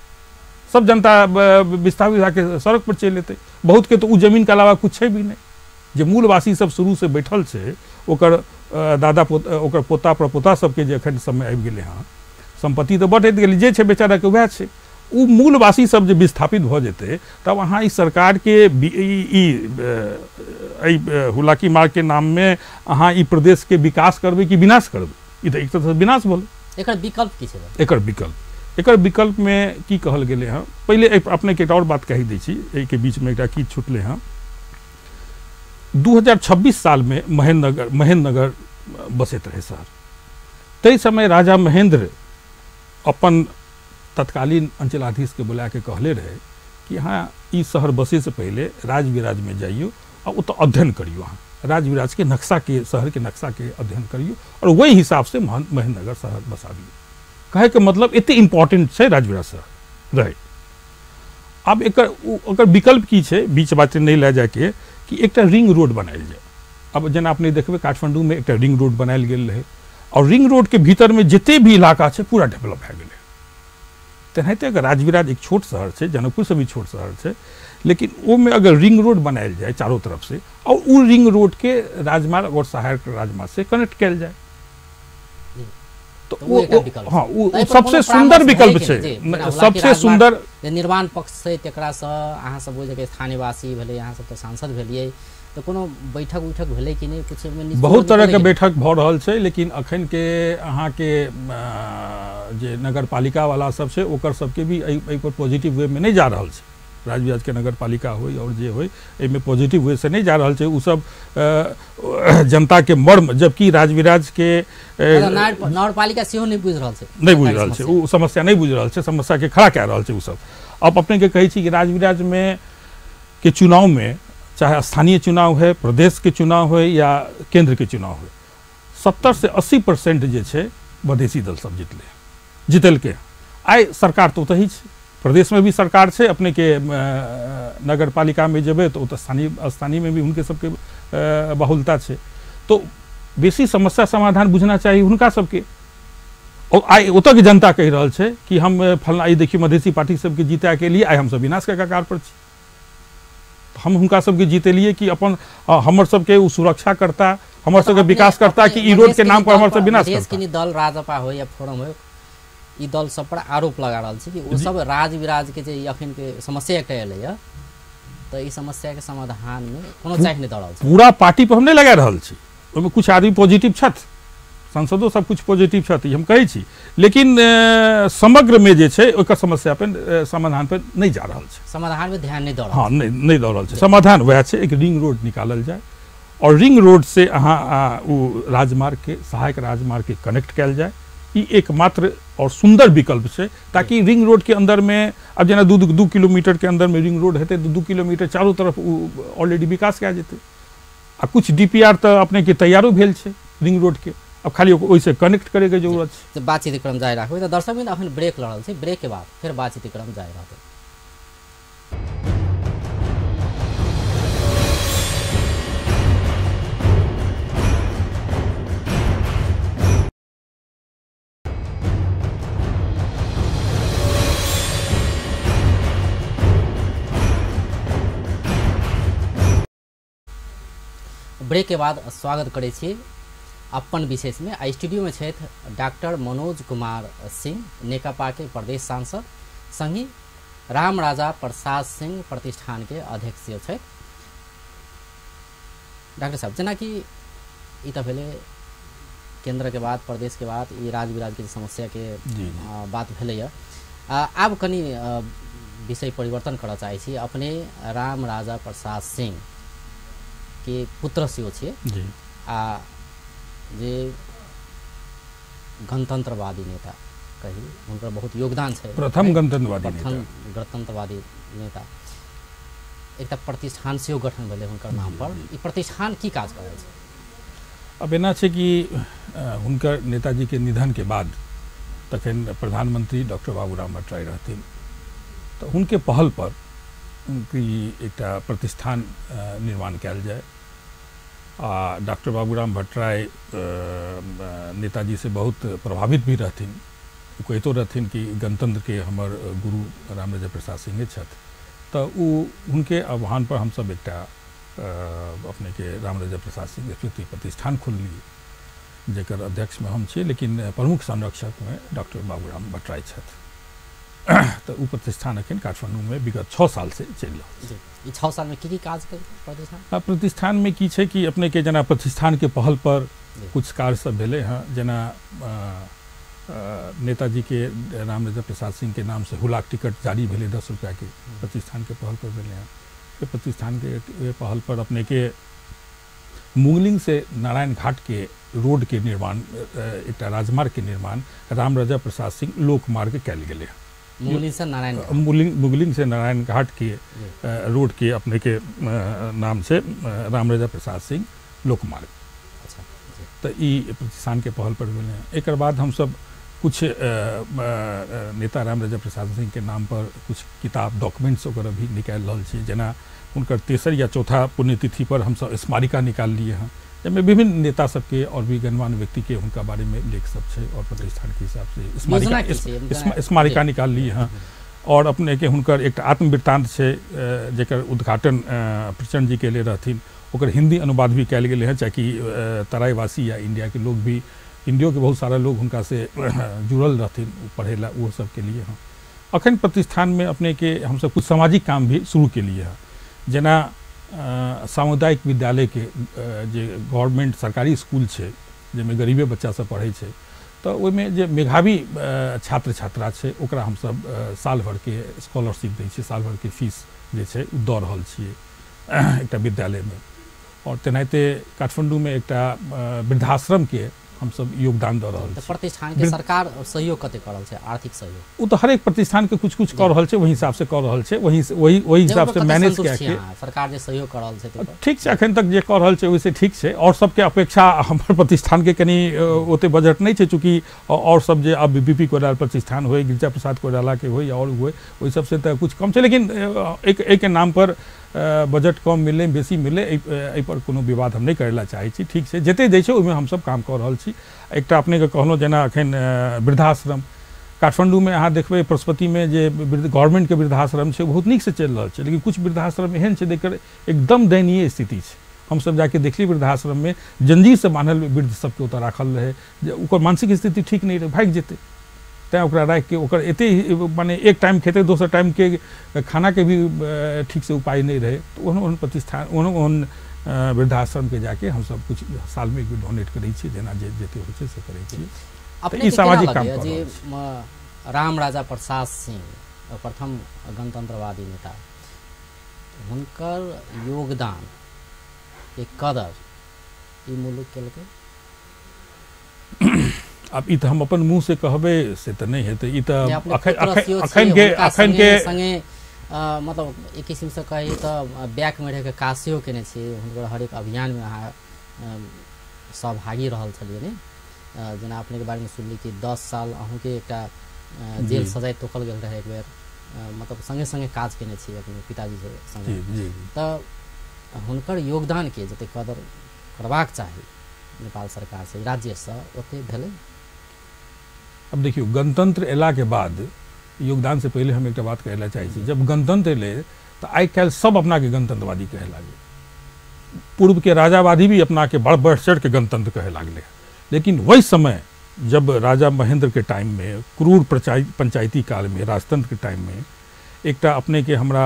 सब जनता विस्थापित भए सड़क पर चलि एतै। बहुत के तो उ जमीन के अलावा कुछ छै भी नहीं, जे मूलवासी सब शुरू से बैठल छै ओकर दादा पोता ओकर पोता परपोता सबके जे एखन समय आबि गेलै हँ, सम्पत्ति तऽ बढ़ैत गेलै, जे छै बेचाराके वएह छै। उ मूलवासी सब जे विस्थापित भऽ जेतै तब अहाँ ई सरकारके एहि हुलाकी मार्ग के नाम में अहाँ ई प्रदेश के विकास करबै कि विनाश करबै? ई तऽ एक तरहसँ विनाश भेलै। एकर विकल्प की छै? एकर विकल्प में की कहल गेलै हँ, पहिले अपने के एक और बात कहि दै छी, एहिके बीचमे एकटा की छुटलै हँ। 2026 साल में महेंद्रनगर बसैत रहै शहर, ताहि समय राजा महेंद्र अपन तत्कालीन अंचलाधीश के बुला के कहले रहे कि अहाँ ई शहर बसे से पहले राजविराज में जाइयो और ओतऽ अध्ययन करियो, अहाँ राजविराज के नक्शा के शहर के नक्शा के अध्ययन करियो और वही हिसाब से महेंद्रनगर शहर बसाबियो। कहे के मतलब एते इम्पोर्टेंट छै राजविराज शहर रहे। आब एकर विकल्प की छै, बीच बात नहीं लए जाके कि एकटा रिंग रोड बनायल जाए। अब जेना अपने देखबै काठमांडू में एकटा रिंग रोड बनायल गेल रहे और रिंग रोड के भीतर में जते भी इलाका छै पूरा डेवलप भए गेलै। तेनाहिते अगर राजविराज एक छोट शहर छै, जनकपुर से भी छोट शहर छै, लेकिन ओहिमे अगर रिंग रोड बनायल जाए चारों तरफ से और उ रिंग रोड के राजमार्ग और सहायक राजमार्ग से कनेक्ट कयल जाए तो हाँ वो सबसे सुंदर विकल्प छै, सबसे सुंदर। निर्माण पक्ष छै तकरासँ अहाँ सब बुझ के स्थानीयवासी भेलै, अहाँ सब तऽ सांसद भेलियै, तऽ कोनो बैठक उठक भेलै कि नहि? कुछ बहुत तरह के बैठक भऽ रहल छै, लेकिन अखन के अहाँके जे नगरपालिका वाला सब छै ओकर सबके भी एहि पर पॉजिटिव वे में नहीं जा रहल छै। राजविराज के नगरपालिका होय और जे होय एहिमे पॉजिटिव वे से नहीं जा रहल छै। उ सब जनता के मर्म, जबकि राजविराज के नगरपालिका सेहो नहीं बुझि रहल छै, नहीं बुझि रहल छै, उ समस्या नहीं बुझि रहल छै, समस्या के खड़ा कए रहल छै उ सब। अब अपने के कहै छी कि राजविराज में के चुनाव में चाहे स्थानीय चुनाव है, प्रदेश के चुनाव है या केंद्र के चुनाव है, 70 से 80% जे छै मधेसी दल सब जितलकै। आइ सरकार तऽ ओतहि छै, प्रदेश में भी सरकार छै, अपने के नगरपालिका में जेबै तऽ ओतऽ स्थानीय में भी हुनके सबके बहुलता छै। तो बेसी समस्या समाधान बुझना चाही हुनका सबके। और आइ ओतऽ के जनता कहि रहल छै कि हम फलना ई देखियौ मधेसी पार्टी सबके जीताके लिए आइ हमसब विनाश के कगार पर छी, हम हुनका सबके जीतेलिए कि अपन हमर सबके उ सुरक्षा करता, हमर सबके विकास करता, कि ई रोड के नाम पर हमर सब विनाश करता। दल राजपा हो या फोरम हो, ई दल सब पर आरोप लगा रहल छै कि ओ सब राजविराज के जे अखन के समस्या एकटा एलैया तऽ ई समस्या के समाधान में कोनो चाह नहि दऽ रहल छै। पूरा पार्टी पर हम नहि लगा रहल छी, ओहिमे कुछ आदमी पॉजिटिव छथि, सांसदो सब कुछ पॉजिटिव छथि हम कहै छी, लेकिन समग्र में जे छै ओकर समस्या पर समाधान पर नहीं जा रहल छै, समाधान में ध्यान नहीं दऽ रहल। हाँ नहीं दऽ रहल छै। समाधान वएह छै, एक रिंग रोड निकालल जाए और रिंग रोड से अहाँ ओ राजमार्ग के सहायक राजमार्ग के कनेक्ट कयल जाए। ई एकमात्र और सुंदर विकल्प छै, ताकि रिंग रोड के अंदर में अब जेना 2 किलोमीटर के अंदर में रिंग रोड हेतै तऽ 2 किलोमीटर चारू तरफ ऑलरेडी विकास कए जेतै। आ कुछ DPR तऽ अपने के तैयारो भेल छै रिंग रोड के, अब खाली ओहिसे कनेक्ट करे के जरूरत छै। तऽ बातचीत क्रम जारी राखबै। तऽ दर्शक बिंद अखन ब्रेक लऽ रहल छै, ब्रेक के बाद फेर बातचीत क्रम जारी रहतै। ब्रेक के बाद स्वागत करै छी। अपन विशेषमे। आ स्टूडियोमे छथि डॉक्टर मनोज कुमार सिंह, नेकपा के प्रदेश सांसद, संगहि रामराजा प्रसाद सिंह प्रतिष्ठान के अध्यक्ष सेहो छथि। डॉक्टर साहब, जेनाकि ई तऽ भेलै केंद्र के बाद प्रदेश के बाद ई राज विराज के समस्या के बात भेलैया। आब कनि विषय परिवर्तन करऽ चाहै छी। अपने राम राजा प्रसाद सिंह के पुत्र सेहो छियै आ जे गणतंत्रवादी नेता कही, हुनकर बहुत योगदान छै। प्रथम गणतंत्रवादी। प्रथम गणतंत्रवादी नेता। एकटा प्रतिष्ठान सेहो गठन भेलै हुनकर नाम पर। ई प्रतिष्ठान की काज करै छै? अब एना छै कि हुनकर नेताजी के निधन के बाद तखन प्रधानमंत्री डॉक्टर बाबूराम भट्टराई रहथिन, तऽ हुनके पहल पर कि एकटा प्रतिष्ठान निर्माण कयल जाय। आ डॉक्टर बाबूराम भट्टराई नेताजी से बहुत प्रभावित भी रहथिन। ओ कहितो रहथिन कि गणतंत्र के हमर गुरु रामराजा प्रसाद सिंहे छथि। तऽ ओ हुनके आह्वान पर हमसब एकटा अपने के रामराजा प्रसाद सिंह स्मृति प्रतिष्ठान खोललियै, जेकर अध्यक्षमे हम छी, लेकिन प्रमुख संरक्षकमे डॉक्टर बाबूराम भट्टराई छथि। तऽ ओ प्रतिष्ठान अखन काठमांडूमे विगत 6 साल से चलि रहल छै। ई 6 साल में की की काज केलकै प्रतिष्ठान? आ प्रतिष्ठानमे की छै कि अपने के जेना प्रतिष्ठान के पहल पर कुछ कार्य सब भेलै हँ, जेना नेताजी के रामराजा प्रसाद सिंह के नाम से हुलाक टिकट जारी भेलै 10 रुपया के, प्रतिष्ठान के पहल पर भेलै हँ। प्रतिष्ठान के पहल पर अपने के मुगलिंग से नारायण घाट के रोड के निर्माण, एकटा राजमार्ग के निर्माण रामराजा प्रसाद सिंह लोकमार्ग कयल गेलै हँ। मुगलिंग से नारायण घाट। मुगलिंग से नारायण घाट के रोड के अपने के नाम से रामराजा प्रसाद सिंह लोकमार्ग। अच्छा। तऽ ई प्रतिष्ठान के पहल पर भेलै। एकर बाद हमसब कुछ नेता रामराजा प्रसाद सिंह के नाम पर कुछ किताब डॉक्यूमेंट्स ओकर अभी निकालि रहल छी। जेना हुनकर तेसर या चौथा पुण्यतिथि पर हमसब स्मारिका निकाललियै हँ, जाहिमे विभिन्न नेता सबके और भी गणमान्य व्यक्ति के हुनका बारे में लेख सब छै और प्रतिष्ठान के हिसाब से योजना की छै? स्मारिका निकाललियै हँ। और अपने के हुनकर एकटा आत्मवृत्तांत छै, जेकर उद्घाटन प्रचंड जी केले रहथिन, ओकर हिंदी अनुवाद भी कयल गेलै हँ, चाहे तराईवासी या इंडिया के लोग भी, इंडियो के बहुत सारा लोग हुनका से जुड़ल रहथिन पढ़े ला, वो सबके लिए हँ। अखन प्रतिष्ठान में अपने के हमसब कुछ सामाजिक काम भी शुरू केलिए हँ, जेना सामुदायिक विद्यालय के जे गवर्नमेंट सरकारी स्कूल छै, जाहिमे गरीबे बच्चा सब पढ़ै छै, तऽ ओहिमे जे मेधावी छात्र छात्रा छै ओकरा हमसब साल भरके स्कॉलरशिप दै छियै, साल भरके फीस जे छै ओ दऽ रहल छियै एकटा विद्यालयमे। और तेनाहिते काठमांडूमे एकटा वृद्धाश्रमके हमसब योगदान दऽ रहल तऽ छी। प्रतिष्ठान के सरकार सहयोग कते कर रहल छै, आर्थिक सहयोग? ओ तऽ हरेक प्रतिष्ठान के कुछ कुछ कऽ रहल छै, वही हिसाब से कऽ रहल छै, वही वही वही हिसाब से मैनेज कए के। सरकार जे सहयोग कर रहल छै ताहि पर? ठीक छै, अखन तक जे कऽ रहल छै ओहिसँ ठीक छै। और सबके अपेक्षा हमर प्रतिष्ठान के कनि ओते बजट नहि छै, चूँकि और सब जे अब बी पी कोइराला प्रतिष्ठान होय, गिरिजा प्रसाद कोइराला के होय या और होय, ओहि सबसे तऽ कुछ कम छै, लेकिन एक एहिके नाम पर बजट कम मिललै बेसी मिललै एहि पर कोनो विवाद हम नहि करै लए चाहै छी। ठीक छै, जते दै छै ओहिमे हमसब काम कऽ रहल छी। एकटा अपनेके कहलहुँ जेना अखन वृद्धाश्रम काठमांडूमे अहाँ देखबै पशुपतिमे जे गवर्नमेंटके वृद्धाश्रम छै बहुत नीकसँ चलि रहल छै, लेकिन कुछ वृद्धाश्रम एहन छै जेकर एकदम दयनीय स्थिति छै। हमसब जाके देखली वृद्धाश्रममे जंजीरसँ बान्हल वृद्ध सबके ओतऽ राखल रहै, जे ओकर मानसिक स्थिति ठीक नहि रहै, भागि जेतै, तैँ ओकरा राखिके ओकर एते माने एक टाइम खेतै दोसर टाइमके खानाके भी ठीकसँ उपाय नहि रहै। तऽ ओहन ओहन प्रतिष्ठान ओहन ओहन वृद्धाश्रमके जाके हमसब कुछ सालमे एक बेर डोनेट करै छियै, जेना जे जते होइ छै से करै छियै। अपने ई के केना सामाजिक काम लगैया कऽ जे रहल छी। राम राजा प्रसाद सिंह प्रथम गणतंत्रवादी नेता, हुनकर योगदान के कदर ई मुल्क केलकै? आब ई तऽ हम अपन मुँह से कहबै से तऽ नहि हेतै, ई जे तऽ अपने अखन पुत्र अखन सेहो अखन छियै, के हुनका अखन संगे के संगे मतलब एक किसिमसँ कही तऽ बैकमे रहिके काज सेहो केने छियै, हुनकर हरेक अभियानमे अहाँ सहभागी रहल छलियै ने? जेना अपनेके बारेमे सुनली कि 10 साल अहूँके एकटा जेल सजाय तोकल गेल रहै एक बेर, मतलब संगे संगे काज केने छियै अपने पिताजी से संगे। जी जी जी। तऽ हुनकर योगदानके जते कदर करबाक चाही नेपाल सरकार से, राज्यसँ, ओते भेलै? अब देखियौ, गणतंत्र अयलाके बाद योगदान से पहिले हम एकटा बात कहै लए चाहै छी। जब गणतंत्र एलै तऽ आइ काल्हि सब अपनाके गणतंत्रवादी कहै लागै। पूर्व के राजावादी भी अपना के बड़ बढ़ चढ़ के गणतंत्र कहे लागले। लेकिन वही समय जब राजा महेंद्र के टाइम में क्रूर पंचायती काल में राजतंत्र के टाइम में एकटा अपने के हमरा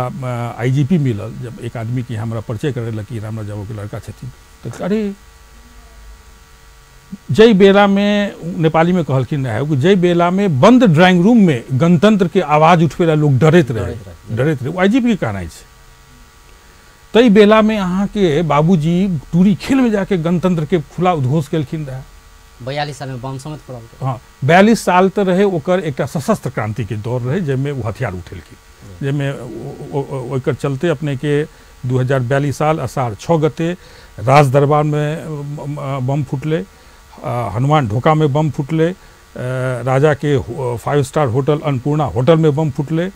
IGP मिलल, जब एक आदमी के हमरा परिचय करे कि राम राजा के लड़का छथिन, तो अरे जय बेला में नेपाली में कहलखिन रहे कि जय बेला में बंद ड्राइंग रूम में गणतंत्र के आवाज उठबे लोग डरैत रहे, IGP के कहनाइ छै। तई बेला में अहाँ के बाबूजी टूरी खेल में जाके गणतंत्र के खुला उद्घोष केलखिन रहे। 42 साल में बम समेत पड़ल। हाँ, 42 साल तो रहे ओकर एकटा सशस्त्र क्रांति के दौर रहे जाहिमे ओ हथियार उठेलखिन, जाहिमे ओकर चलते अपने के 2042 साल अषाढ़ 6 गते राज दरबार में बम फुटले, हनुमान ढोका में बम फुटले, राजा के 5 स्टार होटल अन्नपूर्णा होटल में बम फुटले,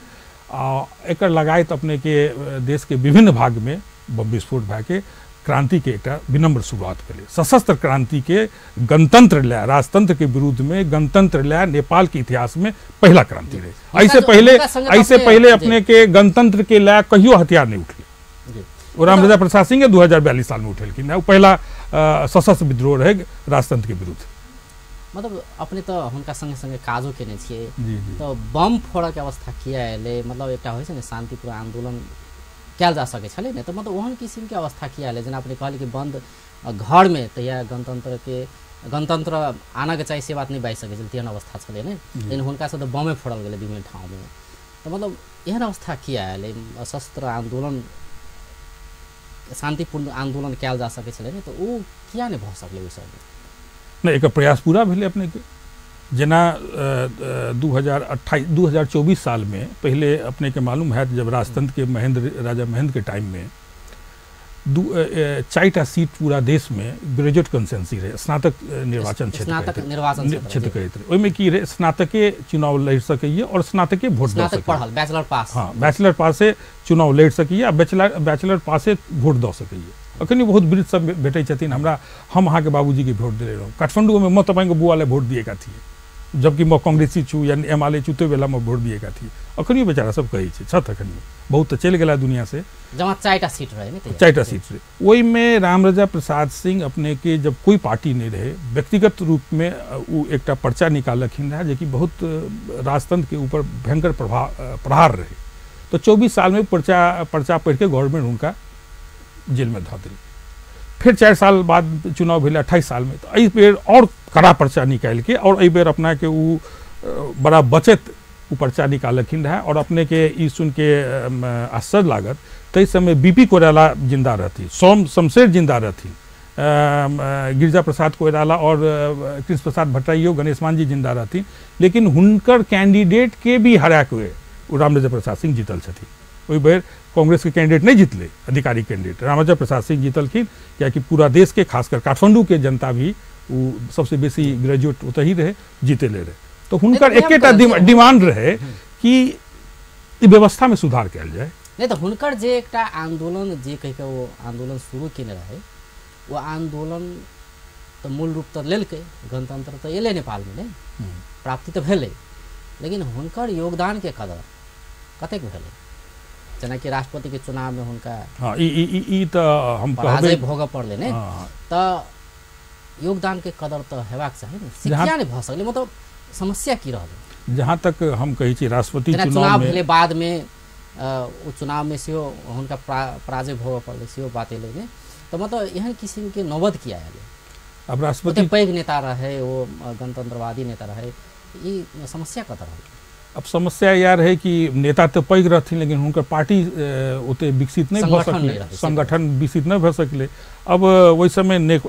आ एकर लगायत अपने के देश के विभिन्न भाग में बम विस्फोट भए के क्रांति के एकटा विनम्र शुरुआत भेलै। सशस्त्र क्रांति के गणतंत्र लए, राजतंत्र के विरुद्ध में गणतंत्र लए नेपाल के इतिहास में पहला क्रांति रहे। ऐसे पहले अपने के गणतंत्र के लए कहियो हथियार नहीं उठले। और रामराजा प्रसाद सिंह 2042 साल में उठेलखिन, ओ पहला सशस्त्र विद्रोह रहे राजतंत्र के विरुद्ध। मतलब अपने तो हुनका संगे संगे काजो केने छियै, तो बम फोड़ऽ के अवस्था किया एलै? मतलब एकटा होइ छै ने शांतिपूर्ण आंदोलन कयल जा सकै छलै ने, तऽ मतलब ओहन किसिमके अवस्था किया एलै? जेना अपने कहली कि बंद घरमे तहिया गणतंत्र आनऽके चाही से बात नहि बाजि सकै छलै, तेहन अवस्था छलै ने। लेकिन हुनका से तऽ बमे फोड़ल गेलै विभिन्न ठाउँमे, तऽ मतलब एहन अवस्था किया एलै? सशस्त्र आंदोलन, शांतिपूर्ण आंदोलन कयल जा सकै छलै ने, तऽ ओ किया नहि भऽ सकलै ओहि समय? नहि, एकर प्रयास पूरा भेलै अपने के। जेना 2024 साल में पहले अपने के मालूम है जब राजतंत्र के राजा महेंद्र के टाइम में 4टा सीट पूरा देश में ग्रेजुएट कंसेंसी रहे, स्नातक निर्वाचन क्षेत्र कहैत रहे। ओहिमे की रहे, स्नातके चुनाव लड़ि सकैए और स्नातके वोट दऽ सकैए, बैचलर पास। हाँ, बैचलर पासे चुनाव लड़ि सकैए आ बैचलर पासे वोट दऽ सकैए। अखन बहुत वृद्ध सब भेटै छथिन हमरा, हम अहाँके बाबूजीके वोट देले रहौं काठमांडूमे, म तपाईँको बुआलाई वोट दिएका थिए, जबकि म कांग्रेसी छु या एमाले छु त्यो बेला म वोट दिएका थिए। अखनियो बेचारा सब कहै छै छथि, अखनियो बहुत तऽ चलि गेला दुनिया से। जमा 4टा सीट रहे ने, 4टा सीट रहे। ओहिमे रामराजा प्रसाद सिंह अपने के जब कोई पार्टी नहीं रहे, व्यक्तिगत रूप में ओ एकटा पर्चा निकाललखिन रहे जेकि बहुत राजतंत्र के ऊपर भयंकर प्रहार रहे। तो 24 साल में पर्चा पढ़ के गवर्नमेंट हुनका जेल में धऽ देलकै। फिर 4 साल बाद चुनाव भेलै 28 साल में, तो एहि बेर और कड़ा पर्चा निकालि के और एहि बेर अपना के उ बड़ा बचत उ पर्चा निकाललखिन रहे। और अपने के ई सुन के आश्चर्य लागत, ताहि समय BP Koirala जिंदा रहथिन, सोम शमशेर जिंदा रहथिन, गिरिजा प्रसाद कोइराला और कृष्ण प्रसाद भट्टराइयो, गणेश मान जी जिंदा रहथिन, लेकिन हुनकर कैंडिडेट के भी हरा के ओ रामराजा प्रसाद सिंह जीतल छथिन। ओहि बेर कांग्रेस के कैंडिडेट नहीं जीतले, अधिकारी कैंडिडेट रामराजा प्रसाद सिंह जीतलखिन, कियाकि पूरा देश के खासकर काठमांडू के जनता भी वो सबसे बेसी ग्रेजुएट ओतहि रहे, जीतेले रहे। तो हुनकर एकेटा डिमांड रहे कि व्यवस्था में सुधार कयल जाए। नहीं तो हुनकर जे एकटा आंदोलन जे कहि के वो आंदोलन शुरू केने रहे, वो आंदोलन तो मूल रूप तऽ लेलकै, गणतंत्र तऽ एलै नेपालमे ने, प्राप्ति तऽ भेलै, लेकिन हुनकर योगदान के कदर कतेक भेलै? जेनाकि राष्ट्रपति के चुनाव में हुनका हाँ, ई तऽ हम पराजय भोगऽ पड़लै ने, तऽ योगदान के कदर तऽ हेबाक चाही ने, किया नहि भऽ सकलै? मतलब समस्या की रहलै? जहाँ तक हम कहै छी राष्ट्रपति चुनाव भेलै बाद में ओ चुनाव में सेहो हुनका पराजय भोगऽ पड़लै, सेहो बात एलै ने, तऽ मतलब एहन किसिम के नौबत किया एलै? अब राष्ट्रपति पैघ नेता रहे, वो गणतंत्रवादी नेता रहे, ई समस्या कतऽ रहलै? अब समस्या यह रहे कि नेता तो पैघ रहथिन लेकिन हुनकर पार्टी ओते विकसित नहीं भऽ सकलै, संगठन विकसित नहीं भऽ सकलै। अब ओहि समय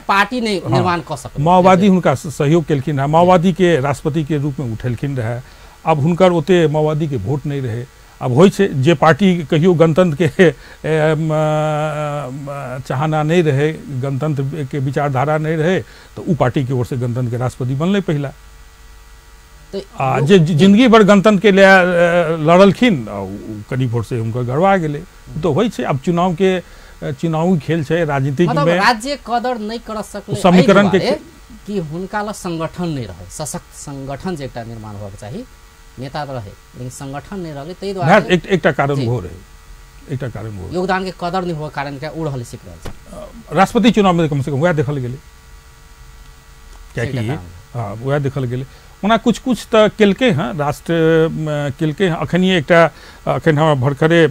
पार्टी नहीं निर्माण कऽ सकलै, माओवादी हुनका सहयोग केलखिन रहे, माओवादी के राष्ट्रपति के रूप में उठेलखिन रहे। अब हुनकर ओते माओवादी के वोट नहीं रहे। अब होइ छै जे पार्टी कहियो गणतंत्र के चाहना नहीं रहे, गणतंत्र के विचारधारा नहीं रहे, तो उ पार्टी के ओर से गणतंत्र के राष्ट्रपति बनलै पहिला। आ जे जिंदगी भर गणतंत्र के लिए लड़लखिन कनी वोट से हुनकर गड़बा गेलै। तो होइ छै, अब चुनाव के चुनावी खेल छै राजनीतिक में, राज्य कदर नहीं कर सकलै समीकरण के कि हुनका ल संगठन नहीं रहे, सशक्त संगठन जे एकटा निर्माण होबाक चाही, नेता रहे लेकिन संगठन नहीं रहलै, ताहि दुआरे एकटा कारण ओहो रहे, एकटा कारण ओ योगदान के कदर नहि हुआ कारण के ओ रहल सीख रहल छै। राष्ट्रपति चुनावमे कम से कम वएह देखल गेलै, कियाकि हँ वएह देखल गेलै। ओना कुछ कुछ तऽ केलकै हँ, राष्ट्र केलकै हँ। अखनिए एकटा अखन हमरा भरखरे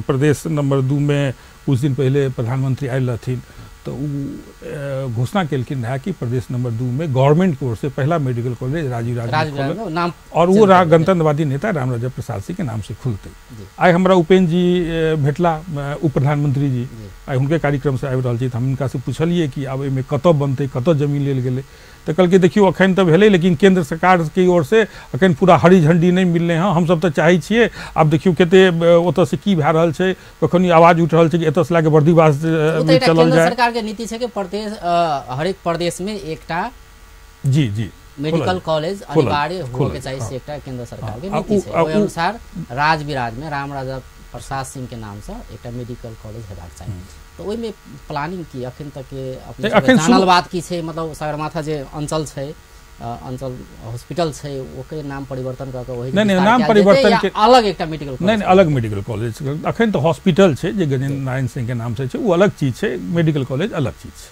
प्रदेश नंबर 2 में कुछ दिन पहले प्रधानमंत्री आयल रहथिन तऽ ओ घोषणा केलखिन रहए कि प्रदेश नंबर 2 में गवर्नमेंट की ओर से पहला मेडिकल कॉलेज राजीव राज नाम और वो गणतंत्रवादी नेता रामराजा प्रसाद सिंह के नाम से खुलते। आइ हमरा उपेन्द्र जी भेटला, उप प्रधानमंत्री जी, आइ हुनके कार्यक्रम से आबि रहल छी, तऽ हम हुनका से पुछलियै कि आब एहिमे कतऽ बनतै, कतऽ जमीन लेल गेलै, तऽ कहलकै देखियौ अखन तऽ भेलै लेकिन केंद्र सरकार के ओर से अखन पूरा हरी झंडी नहि मिललै हँ, हमसब तऽ चाहै छियै। आब देखियौ कते ओतऽसँ की भए रहल छै, कखन आवाज उठि रहल छै कि एतऽसँ लए कऽ बर्दीवास चलल जाय। सरकार के नीति छै कि प्रदेश हरेक प्रदेश में एकटा जी जी मेडिकल कॉलेज अनिवार्य होके चाही, से एकटा केंद्र सरकार के नीति छै। ओहि अनुसार राजविराज में रामराजा प्रसाद सिंह के नाम से एकटा मेडिकल कॉलेज हेबाक चाही। तो ओहिमे प्लानिंग की अखन तक के अपने जानल बात की छै, मतलब सगरमाथा जे अंचल छै, अंचल हॉस्पिटल छै, ओकरे नाम परिवर्तन कऽ के ओहि नहीं नाम परिवर्तन के अलग एकटा मेडिकल कॉलेज नहीं अलग मेडिकल कॉलेज। अखन तऽ हॉस्पिटल छै जे गजेंद्र नारायण सिंह के नाम से छै, ओ अलग चीज छै, मेडिकल कॉलेज अलग चीज छै।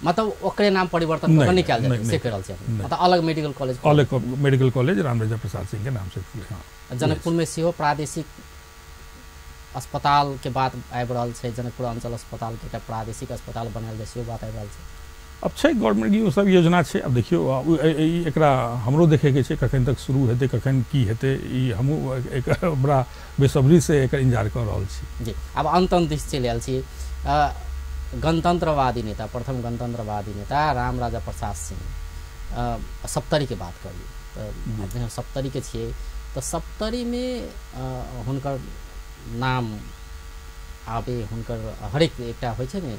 मतलब ओकरे नाम परिवर्तन कऽ के निकाल जाय से कह रहल छै, मतलब अलग मेडिकल कॉलेज, अलग मेडिकल कॉलेज रामराजा प्रसाद सिंह के नाम से खुले। हां, जनकपुर में सेहो प्रादेशिक अस्पताल के बात आबि रहल छै, जनकपुर अंचल अस्पताल के एकटा प्रादेशिक अस्पताल बनायल जाय सेहो बात आबि रहल छै। अब छै गवर्नमेंट की सब योजना छै। अब देखियौ एकरा हमरो देखेके छै कखन तक शुरू हेतै, कखन की हेतै, ई हमहूँ एक बड़ा बेसब्री से एकर इंतजार कऽ रहल छी। जी, आब अंत अंत दिस चलि आयल छी। गणतंत्रवादी नेता, प्रथम गणतंत्रवादी नेता रामराजा प्रसाद सिंह, सप्तरीके बात करी तऽ अपने सप्तरीके छियै, तऽ सप्तरीमे हुनकर नाम आबे, हुनकर हरेक एकटा होइ छै ने,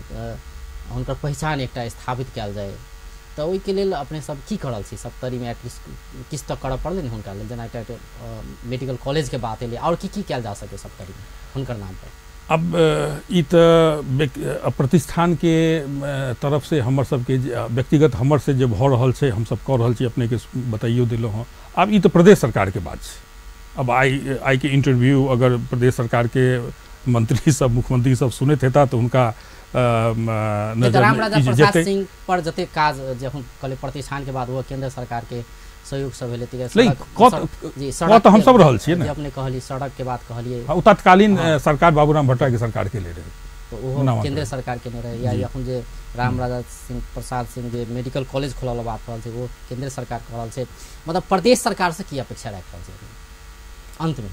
हुनकर पहिचान एकटा स्थापित कयल जाय, तऽ ओहिके लेल अपने सब की कर रहल छी सप्तरीमे? एटलीस्ट किछु तऽ करऽ पड़लै ने हुनका लेल, जेना एकटा मेडिकल कॉलेजके बात एलै, आओर की की कयल जा सकै सप्तरीमे हुनकर नाम पर? अब ई तऽ प्रतिष्ठानके तरफ से हमर सबके व्यक्तिगत हमर से जे भऽ रहल छै हमसब कऽ रहल छी, अपनेके बताइयो देलहुँ हँ। आब ई तऽ प्रदेश सरकारके बात छै। अब आइ के इंटरव्यू अगर प्रदेश सरकार के मंत्री सब मुख्यमंत्री सब सुनैत हेता तऽ हुनका रामराजा प्रसाद सिंह पर जते काज जखन कहले प्रतिष्ठान के बाद वो केंद्र सरकार के सहयोग सब भेलै, सड़क हम सब रहल छियै ने, अपने कहली सड़क के बात कहलिए, ओ तत्कालीन सरकार बाबूराम भट्टराई के सरकार के ले रहे, तो ओहो केंद्र सरकार के रहे। या अखन जे रामराजा सिंह प्रसाद सिंह जे मेडिकल कॉलेज खोलल बात रहल छै वो केंद्र सरकार कर रहल छै। मतलब प्रदेश सरकार से की अपेक्षा राखि रहल छै अंत में?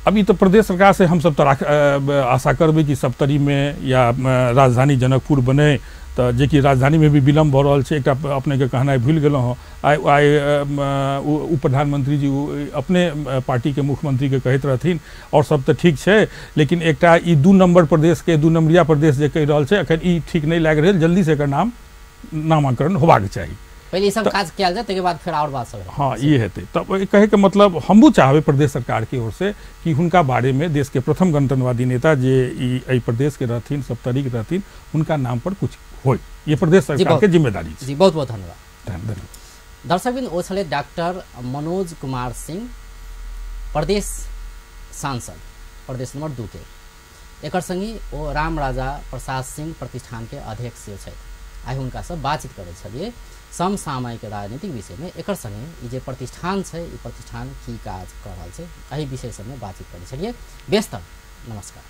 अभी तो प्रदेश सरकार से हम सब तो आशा करबै कि सप्तरी में या राजधानी जनकपुर बने, तऽ जेकि राजधानी में भी विलम्ब भऽ रहल छै। एकटा अपनेके कहनाइ भूलि गेलहुँ हँ, आइ आइ उप प्रधानमंत्री जी अपने पार्टीके मुख्यमंत्रीके कहैत रहथिन और सब तऽ ठीक छै, लेकिन एकटा ई 2 नंबर प्रदेशके 2 नंबरिया प्रदेश जे कहि रहल छै अखन ई ठीक नहि लागि रहल, जल्दी से एकर नामांकन होबाक चाही, पहिले ई सब काज कयल जाय ताहिके बाद फेर और बात सब। हाँ, ये हेतै। तब कहे के मतलब हमहूँ चाहबै प्रदेश सरकार के ओर से कि हुनका बारे में देश के प्रथम गणतंत्रवादी नेता जे ई एहि प्रदेश के रहथिन, सप्तरी के रहथिन, हुनका नाम पर कुछ होय, ये प्रदेश सरकार के जिम्मेदारी। जी, बहुत बहुत धन्यवाद। धन्यवाद। दर्शकबिन, ओ छलै डॉक्टर मनोज कुमार सिंह, प्रदेश सांसद, प्रदेश नंबर 2 के। एकर संगी ओ रामराजा प्रसाद सिंह प्रतिष्ठान के अध्यक्ष सेहो छथि। आइ हुनकासँ बातचीत करै छलियै समसामयिक राजनीतिक विषयमे। एकर संगे ई जे प्रतिष्ठान छै, ई प्रतिष्ठान की काज कऽ रहल छै, एहि विषय सबमे बातचीत करै छलियै। व्यस्त, नमस्कार।